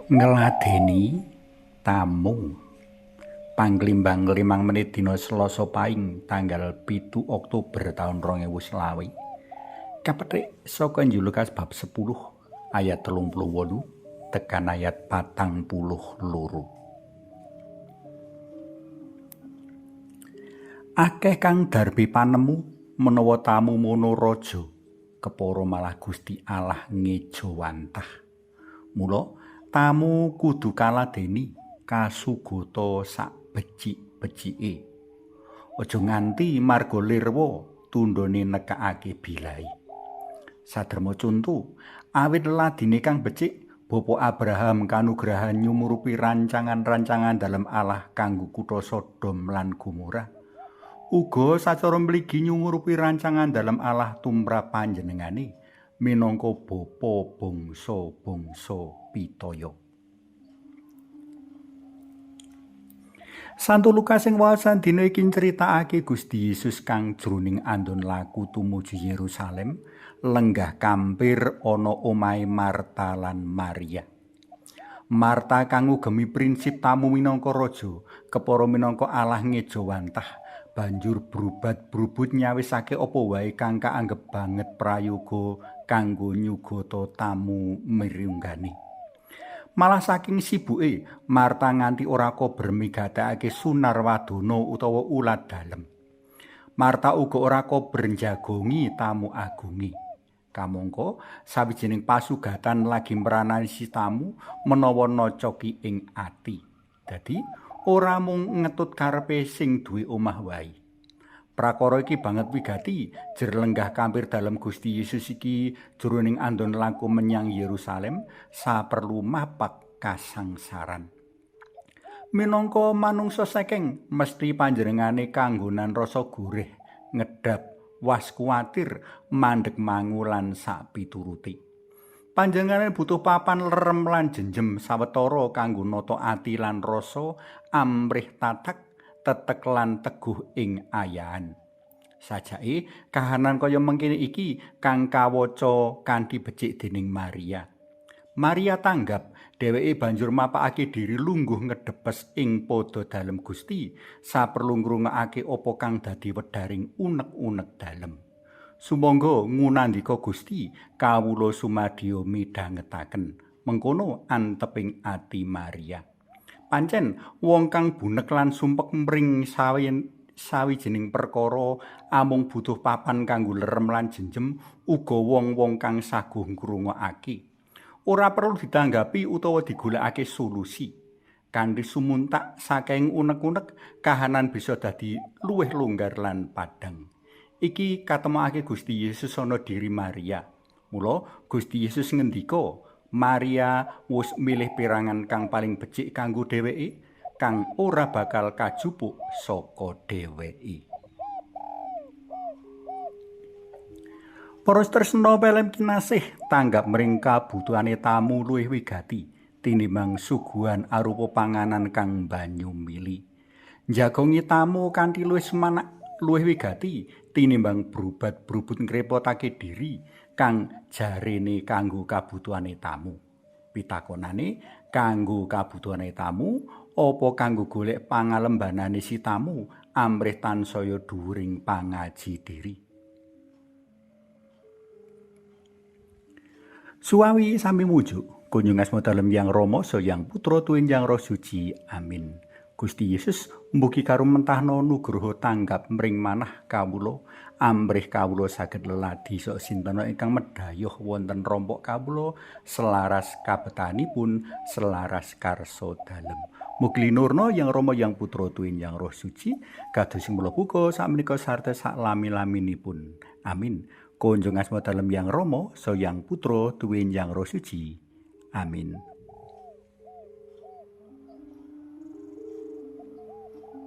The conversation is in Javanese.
Ngladeni tamu. Panglimbang 5 menit dina Selasa Paing tanggal 7 Oktober taun 2020. Kapethik saka Injil Lukas bab 10 ayat 38 tekan ayat 42. Akeh kang darbi panemu menawa tamu mono raja, kepara malah Gusti Allah ngejawantah. Mula tamu kudu kaladeni kasugata sak becik-becike. Aja nganti marga lirwa tundhone nekakake bilai. Saderma conto, awit ladine kang becik, Bapa Abraham kanugrahan nyumurupi rancangan-rancangan dalem Allah kanggo kutha Sodom lan Gomora. Uga sacara mligi nyumurupi rancangan dalem Allah tumrap panjenengane minangka bapa bangsa-bangsa pitaya. Santo Lukas sing waosan dina iki nyritakake Gusti Yesus kang jroning andon laku tumuju Yerusalem lenggah kampir ana omahe Marta lan Maria. Marta kang ngugemi prinsip tamu minangka raja, kepara minangka Allah ngejawantah, banjur brubat-brubut nyawisake apa wae kang kaanggep banget prayoga kanggo nyugata tamu mirunggane. Malah saking sibuke, Marta nganti ora kober migatekake sunarwadana utawa ulat dalem. Marta uga ora kober njagongi tamu agunge. Kamangka sawijining pasugatan lagi mranani si tamu menawa nocoki ing ati. Dadi ora mung ngetut karepe sing duwe omah wae. Prakara iki banget wigati jer lenggah kampir dalem Gusti Yesus iki jroning andon laku menyang Yerusalem saperlu mapak kasangsaran. Minangka manungsa sekeng mesti panjenengane kanggonan rasa gurih, ngedap, was kuwatir, mandeg mangu lan sakpituruti. Panjenengane butuh papan lerem lan jenjem sawetara kanggo nata ati lan rasa amrih tatak, tetek lan teguh ing ayahan. Sajake kahanan kaya mengkene iki kang kawaca kanthi becik dening Maria. Maria tanggap, dheweke banjur mapakake diri lungguh ngedhepes ing pada dalem Gusti, saperlu ngrungokake apa kang dadi wedharing unek-unek dalem. Sumangga ngunandika Gusti, kawula sumadyo midhangetaken. Mengkono anteping ati Maria. Pancen wong kang bunek lan sumpek mring sawijining perkara amung butuh papan kanggo lerem lan jenjem, uga wong-wong kang saguh ngrungokake. Ora perlu ditanggapi utawa digolekake solusi. Kanthi sumuntak saking unek-unek, kahanan bisa dadi luwih longgar lan padhang. Iki katemokake Gusti Yesus ana diri Maria. Mula Gusti Yesus ngendika, Maria wis milih perangan kang paling becik kanggo dheweke, kang ora bakal kajupuk saka dheweke. Para tresna pelem kinasih, tanggap mring kabutuhane tamu luwih wigati tinimbang suguhan arupa panganan kang banyu mili. Njagongi tamu kanthi luwih semanak luwih wigati tinimbang brubat-brubut ngrepotake diri kang jarene kanggo kabutuhane tamu. Pitakonane kanggo kabutuhane tamu apa kanggo golek pangalembanane si tamu amrih tansaya dhuwuring pangaji diri. Suwawi sami mujuk kunjung asma dalem Yang Rama Sang Putra tuwin Yang Roh Suci. Amin. Gusti Yesus mugi karumentahna nugroho tanggap mring manah kawula, amrih kawula saged leladi sok sintana ingkang medayuh wonten rompok kawula selaras kabetanipun selaras karsa dalem. Mugi linurna Yang Rama Yang Putra tuwin Yang Roh Suci kados sing mula buka sakmenika sarta saklami-laminipun. Amin. Kunjung asma dalem Yang Rama Sang Putra tuwin Yang Roh Suci. Amin.